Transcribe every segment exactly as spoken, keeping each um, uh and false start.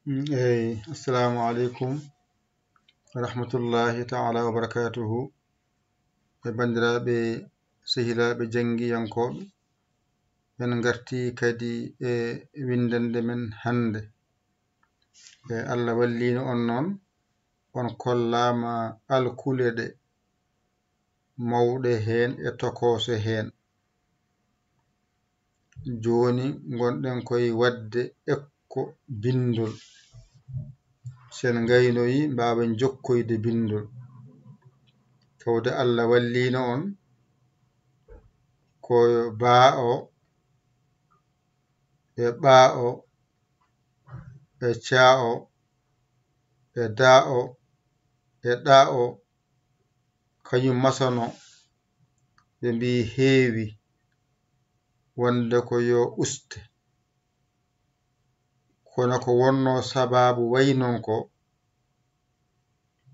Mm, eyi, assalamu aleykum wa rahmatullahi taala wa barakatuhu. E banndiraaɓe, sehilaaɓe janngiyankooɓe, en ngartii kadi e winndannde men hannde. E Allah walliino on noon, on kollaama alkule ɗe, mawɗe heen e tokoose heen. Jooni ngonɗen koye waɗde ekko binndol. Si en ngaynoyi, mbaawen jokkoyde binndol. Tawde Allah walliino on, ko baa o, e ɓaa o, e caa o, e daa o, e ɗaa o, kañum masano, ɓe mbii heewi, wonde ko yo uste. Kono ko wonnoo sabaabu wayi noon ko,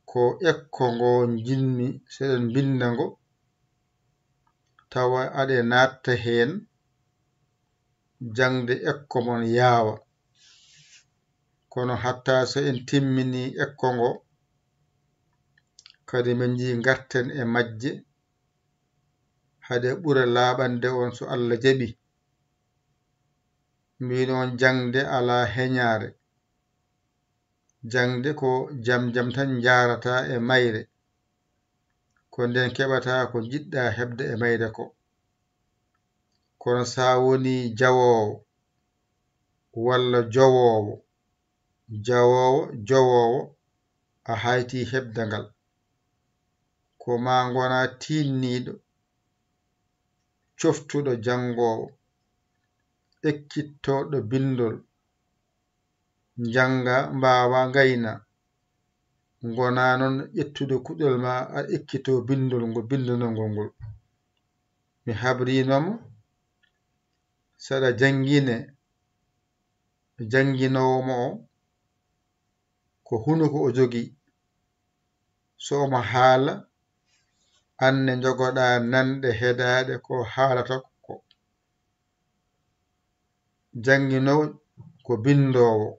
ko ekko ngo njiɗmi seɗen mbinnda ngo, tawa aɗe naatta heen, jaŋde ekko mon yaawa. Kono hatta so en timminii ekko ngo, kadi min njii ngarten e majje, hade ɓura laaɓande on so Allah jaɓi. Mbiino on jaŋde alaa heñaare. Jaŋde ko jam jam tan njaarata e mayre. Ko nden keɓata ko njiɗɗa heɓde e mayre ko. Kono sa woni jawoowo walla jowoowo, jawoowo, jowoowo, a hayti heɓde ngal. Ko ma ngona tiinniiɗo, coftuɗo janngoowo, ekkittooɗo binndol, njannga, mbaawa, ngayna. Ngona noon ƴettude kuɗol ma, a ekkito binndol ngol, binndanol ngol ngol. Mi habriino mo, saɗa janngine, jannginoowo mo o, ko hunuko o jogii. So omo haala, aan ne njogoɗaa nanɗe heɗaaɗe ko haalata ko. Jannginoowo ko binndoowo.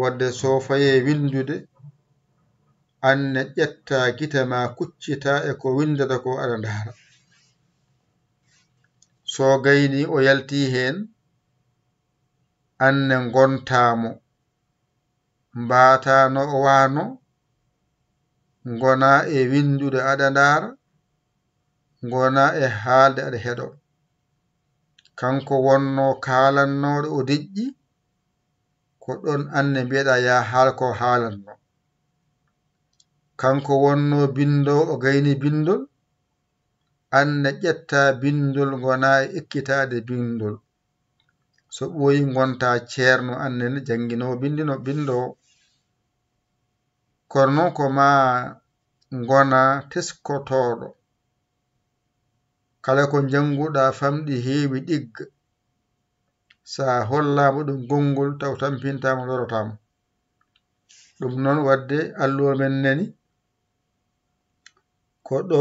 Wadde so fayee winndude, aan ne ƴetta gite ma kuccita e ko winndata ko aɗa ndaara. So gayni o yalti heen, aan ne ngontaa mo. Mbaata no o waano, ngona e winndude aɗa ndaara, ngona e haalde aɗa heɗo. Kanko wonno kaalannooɗo o deƴƴi, ko ɗon aan ne mbiyeɗa ya haal ko haalanno. Kanko wonno binndoowo o gayni binndol, aan ne ƴetta binndol ngona e ekkitaade binndol. So ɓooyi ngonta ceerno aan ne jannginoowo binndino binndoowo. Kono noon ko ma ngona teskotooɗo. Kala ko njannguɗa famɗi heewi ɗigga. Sa hollaama ɗum gonngol taw tampintaama lorotaama. Ɗum noon wadde alluwa men nani ko ɗo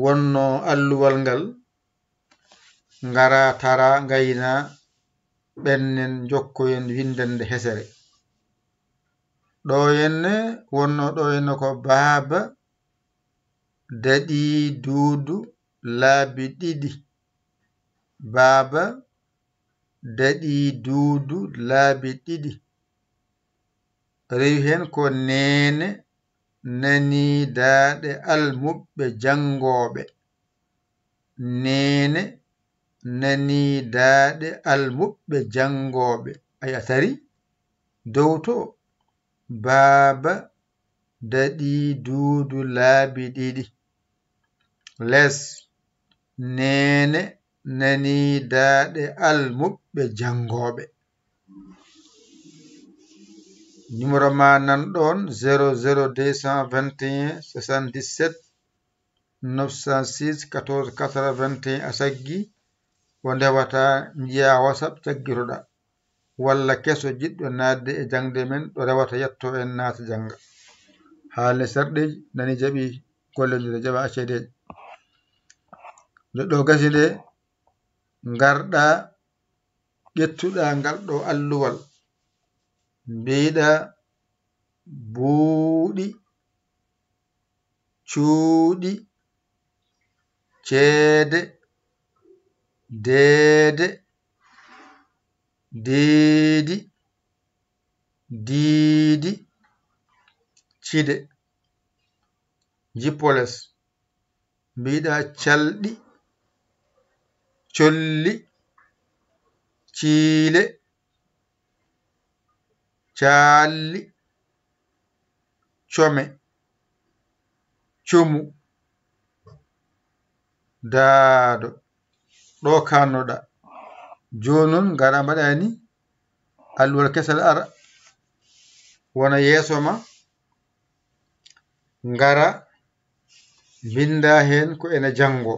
wonno alluwal ngal. Ngara tara ngayna ɓennen njokkoyen winndannde hesere. Ɗo henne wonno ɗo henne ko baaba daɗi duudu laabi ɗiɗi. Baaba daɗi duudu laabi ɗiɗi. Rewi heen ko neene nani daaɗe almuɓɓe janngooɓe. Neene nani daaɗe almuɓɓe janngooɓe. Ay a tari dow to. Baaba daɗi duudu laabi ɗiɗi. Les, neene nani daaɗe almuɓɓe janngooɓe. Numéro ma nan ɗoon, zéro zéro deux cent vingt et un soixante-dix-sept neuf cent six quatorze quatre-vingt-un, a saggi o ndewata njiya WhatsApp caggitoɗa. Walla keso jiɗɗo naatde e jaŋde men ɗo rewata yetto en naata jannga. Haalde sarɗeeji nani jaɓi gollondirde jaɓa accedeeje. Nde ɗo gasi nde ngarɗa ƴettuɗa ngal ɗo alluwal. mbiɗa buuɗi, cuuɗi, ceede, deede, deedi, diidi, cide. Jippo les. Mbiɗa calɗi, colli, ciile, caalli, come, cumu, daado. Ɗo kannoɗa. Jooni noon ngara mbaɗa ni alluwal kesal ara wona yeeso ma. Ngara mbinnda heen ko ene janngo.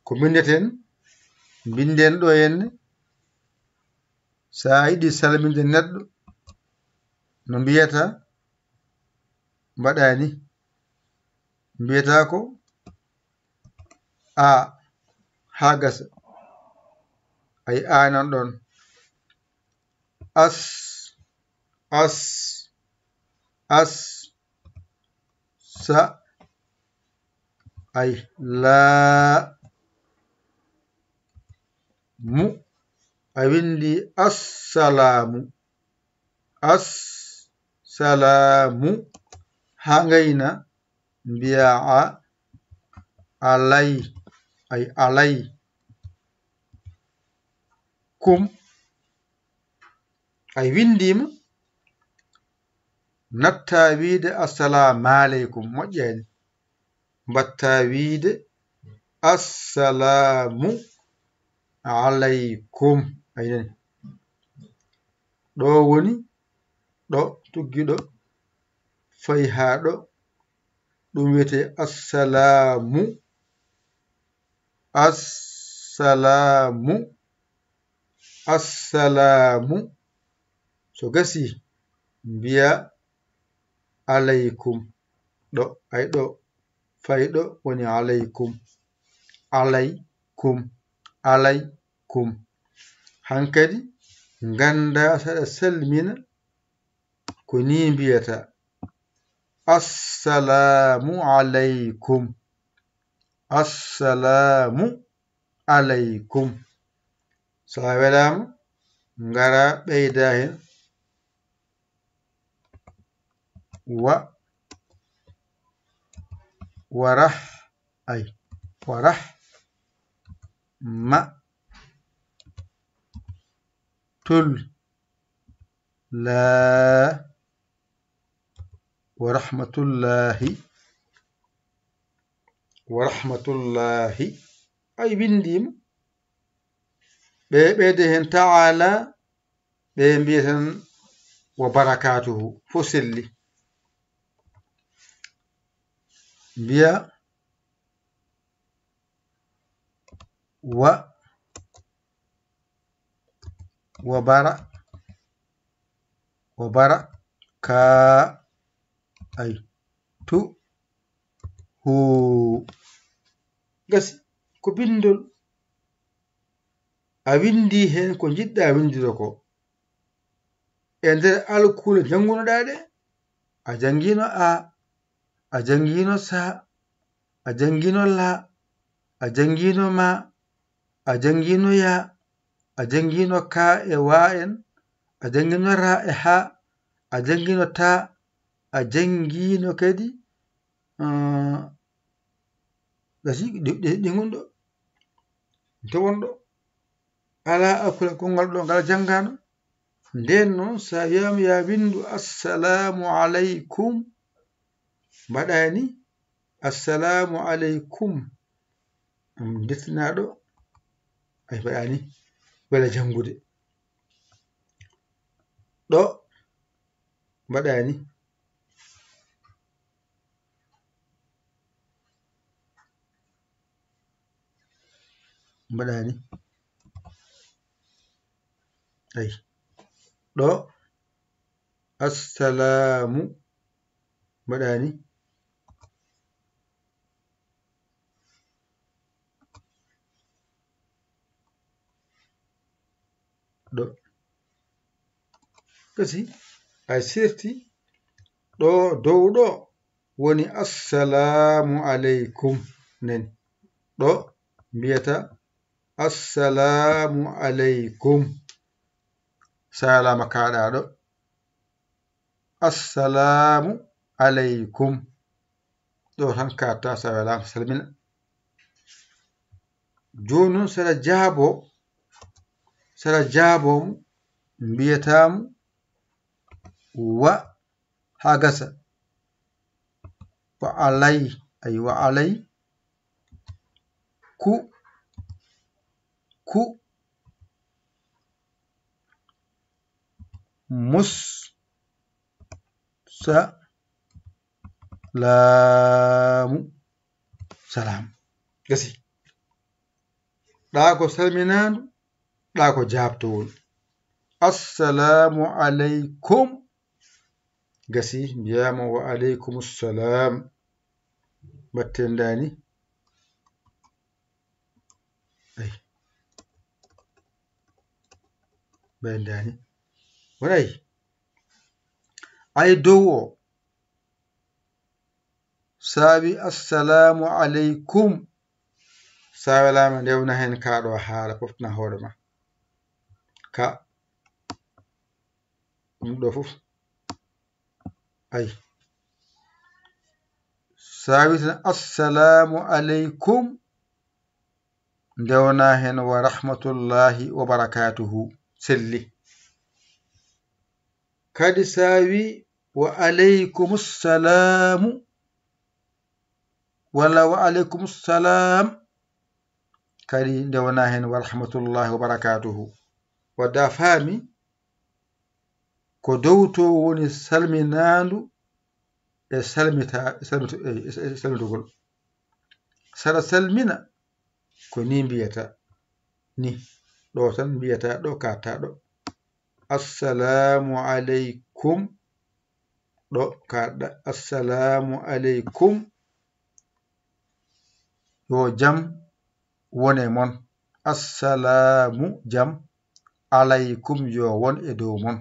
Ko mbinndeten, mbinnde ɗo henne. So a yiɗi salminde neɗɗo, no mbiyata? Mbaɗa ni. Mbiyata ko a haa gasa. Ay, a nan ɗon. As, as, as, sa, ay, laa, mu. A winndi assalaamu. Assalaamu. Haa ngayna mbiya a, alay, ay, alay. Kum. Ay, winndiima. Natta wiide assalaamu aleykum, moƴƴaani. Mbatta wiide assalaamu aleykum. Ay nani. Ɗo woni ɗo, tuggi ɗo, fayi haa ɗo. Ɗum wiyetee assalaamu. Assalaamu. Assalaamu. So gasi, mbiya aleykum. Ɗo, ay ɗo, fayi ɗo woni aleykum. Aleykum. Aleykum. Hankadi, ngannda saɗa salmina, ko ni mbiyata. Assalaamu aleykum. Assalaamu aleykum. So a welaama, ngara ɓeyda heen. Wa, warah, ay, warah, ma, tul, laa, wa rahmatullaahi, wa rahmatullaahi. Ay, winndiima. Ɓe ɓeyde heen taala, ɓe mbiya tan wa barakaatuhu, fof selli. Mbiya wa, wa bara, wa bara, ka, ay, tu, hu. Gasi, ko binndol. A winndi heen ko njiɗɗa winndude ko. E nder alkule janngunoɗaa ɗe, a janngino a, a janngino sa, a janngino la, a janngino ma, a janngino ya, a janngino ka e wa en, a janngino ra e ha, a janngino ta, a janngino kadi, eh, gasi ɗi, ɗi, ɗi ngon ɗo. Nte won ɗo. Alaa alkule konngol ɗo ngal janngaano. Ndeen noon, so a wiyaama yaa winndu assalaamu aleykum, mbaɗaa ni, assalaamu aleykum. Ɗum ndettinaa ɗo, ay, mbaɗaa ni, wela janngude. Ɗo, mbaɗaa ni. Mbaɗaa ni. Ay. Ɗo. Assalaamu. Mbaɗaa ni. Ɗo. Gasi, ay sirti ɗo dow ɗo woni assalamu aleykum. Nani ɗo mbiyata assalamu aleykum. Salama kaɗa ɗo. Assalamu aleykum. Ɗo tan katta salama salmina. Joni noon sara jaabo, sara jaabo mo mbiyatamu wa ha gasa. Wa alay, ay wa alay ku, ku mus sa laamu. Salaam. Gasi. Ɗa ko salminaandu, ɗa ko jaabtowol. Assalamu aleykum. Gasi, mbiyaama wa aleykum salaam. Mbatten dani. Ay. Mbatten dani. Waray. Ay dow o. Saawi assalamu aleykum. Saawi lama ndewna hen ka ɗo haala poftina hoore ma. Ka. Ɗum ɗo fof. Ay. Saawi tan assalamu aleykum. Ndewna hen wa rahmatullahi wa barakatuhu. Selli. Kadi saawi wa aleykum salamu. Walla wa aleykum salam. Kadi ndewna hen wa rahmatullahi wa barakatuhu. Wadda faami ko dow to woni salminaandu e salmita-, e salmito-, e, e, e salmitugol. Sara salmina ko ni mbiyata ni. Ɗo tan mbiyata ɗo katta ɗo. Assalamu aleykum. Ɗo kaɗɗa. Assalamu aleykum. Yo jam wone mon. Assalamu jam. Aleykum yo won e dow mon.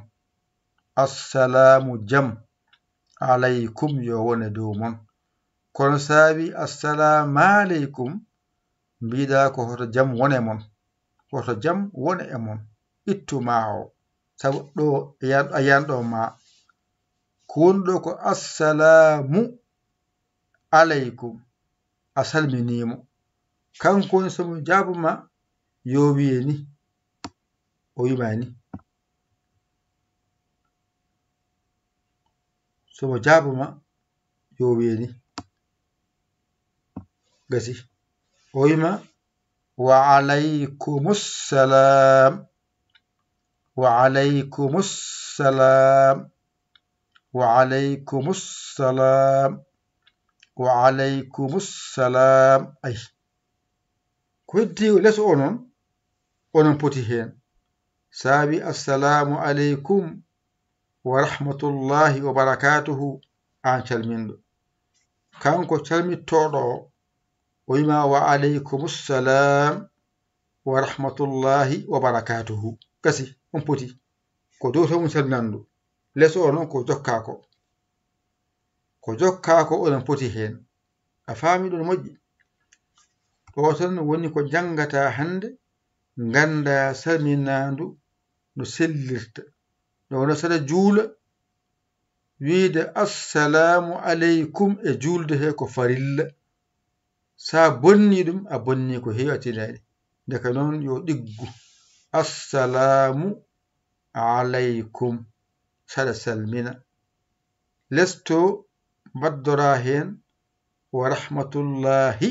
Assalamu jam. Aleykum yo won e dow mon. Kono saawi assalamu aleykum, mbiɗa ko hoto jam wone mon. Hoto jam wone e mon. Ittu ma o. Sabu ɗo a yan-, a yan ɗo ma. Ko woni ɗo ko assalamu aleykum. A salminimo. Kanko woni somo jaabu ma yo wiye ni. O wima ni. Somo jaabu ma yo wiye ni. Gasi. O wima wa aleykumus salam. Wa aleykumus salam. Wa aleykumus salam. Wa aleykumus salam. Ay. Ko heddi les o noon, onon poti heen. Saabi assalamu aleykum wa rahmatullahi wa barakatuhu, aan calminɗo. Kanko calmittooɗo o, o wima wa aleykumus salam wa rahmatullahi wa barakatuhu. Gasi, on poti. Ko dow to mum salminandu. Les o noon ko jokka ko. Ko jokka ko onon poti heen. A faami ɗo no moƴƴi? Ɗo tan woni ko njanngata hannde, ngannda salminaandu no sellirta. Nde wonno saɗa juula, wiyde assalaamu aleykum e juulde he ko farilla. Sa bonni ɗum, a bonni ko heewi a tinaani. Ndeke noon yo ɗiggu. Assalaamu aleykum. Saɗa salmina. Les to mbaddora heen wa rahmatullahi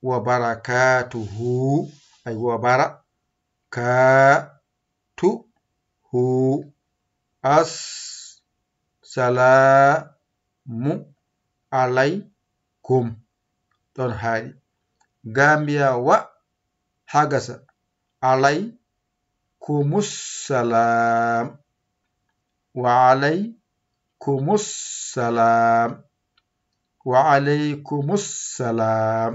wa barakatuhu. Ay wa bara ka tu hu. As salaamu aleykum. Ɗon haaɗi. Ga mbiya wa ha gasa. Aleykumus salaam. Wa aleykumus salaam. Wa aleykumus salaam.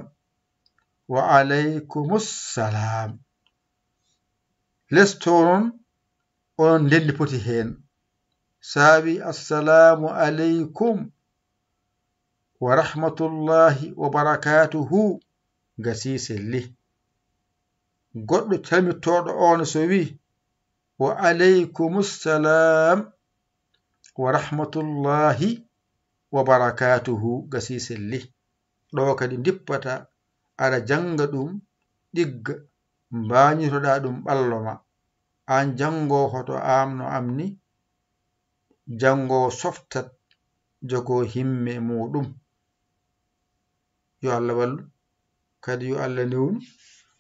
Wa aleykumus salaam. Les to noon onon ndenndi poti heen. So a wii, "Assalaamu aleykum wa rahmatullahi wa barakaatuhu," gasii selli. Goɗɗo calmittooɗo oon so wii, "Wa aleykumu salaam wa rahmatullahi wa barakaatuhu," gasii selli. Ɗo kadi ndippata, aɗa jannga ɗum ɗigga, mbaañitoɗaa ɗum ɓallo ma. Aan janngoowo hoto am no am ni, janngoowo softat, jogoo himme muuɗum. Yo Allah wallu, kadi yo Allah newnu,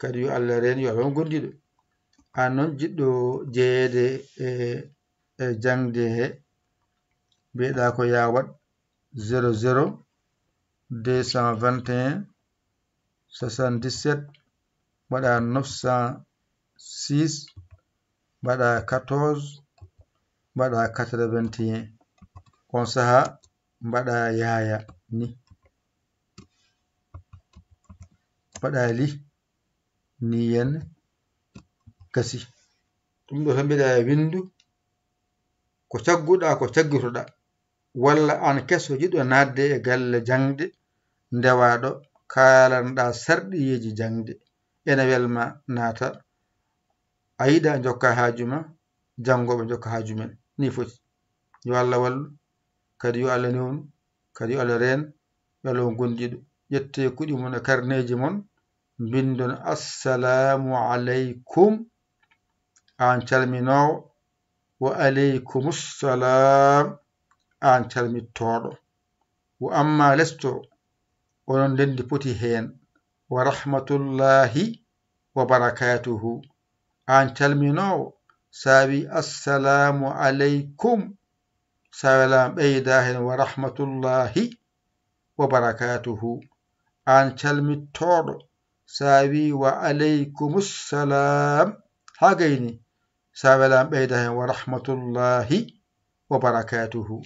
kadi yo Allah reen, yo Allah won gondiiɗo. Aan noon jiɗɗo jeyeede e, e jaŋde he, mbiyeɗaa ko yaa waɗ zéro zéro deux cent vingt et un soixante-dix-sept, mbaɗa neuf cent six, mbaɗa quatorze, mbaɗa quatre-vingt-un. On sahaa mbaɗa yaaya ni. Mbaɗa li ni yen gasi. Ɗum ɗo tan mbiɗa winndu ko cagguɗaa, ko caggitoɗaa. Walla aan keso jiɗɗo naatde e galle jaŋde, ndewaaɗo, kaalanɗaa sarɗiyeeji jaŋde. Ene welma naata, a yiɗa jokka haaju ma, janngooɓe jokka haaju men. Ni foti. Yo Allah wallu, kadi yo Allah newnu, kadi yo Allah reen, yo Allah won gondiiɗo. Ƴettee kuɗi mon e karneeji mon, mbinndon, "Assalaamu aleykum," aan calminoowo, "Wa aleykumu salaam," aan calmittooɗo. Wa amma lesto, onon ndenndi poti heen, "Wa rahmatullahi wa barakaatuhu," aan calminoowo, so a wii, "Assalaamu aleykum," so a welaama ɓeydaa heen, "Wa rahmatullahi wa barakaatuhu," aan calmittooɗo, so a wii, "Wa aleykumu salaam," haa gayni, so a welaama ɓeydaa heen, "Wa rahmatullahi wa barakaatuhu."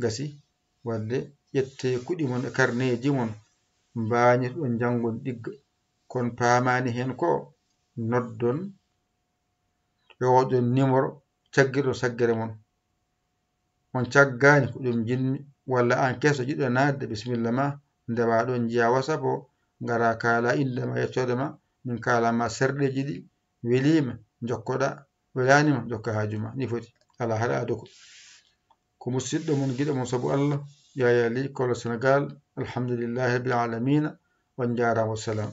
Gasi, wadde ƴettee kuɗi mon e karneeji mon, mbaañitoɗon, njanngon ɗigga. Kon paamaani heen ko, noddon e oɗon nimoro, caggirɗon saggere mon. On caggaani, ko ɗum njiɗmi, walla aan keso jiɗɗo naatde, bisimilla ma, ndewaa ɗo, njiyaa WhatsApp o, ngaraa kaalaa innde ma, yettoode ma, min kaalaa ma sarɗiiji ɗi, welii ma, njokkoɗaa, welaani ma, jokka haaju ma, ni foti, alaa hara adoko. Ko musiɗɗo mon, giɗo mon sabu Allah, Yaya Ly, Kolo Senegal, alhamdulillahi rabbil alamina, on njaaraama, wassalam.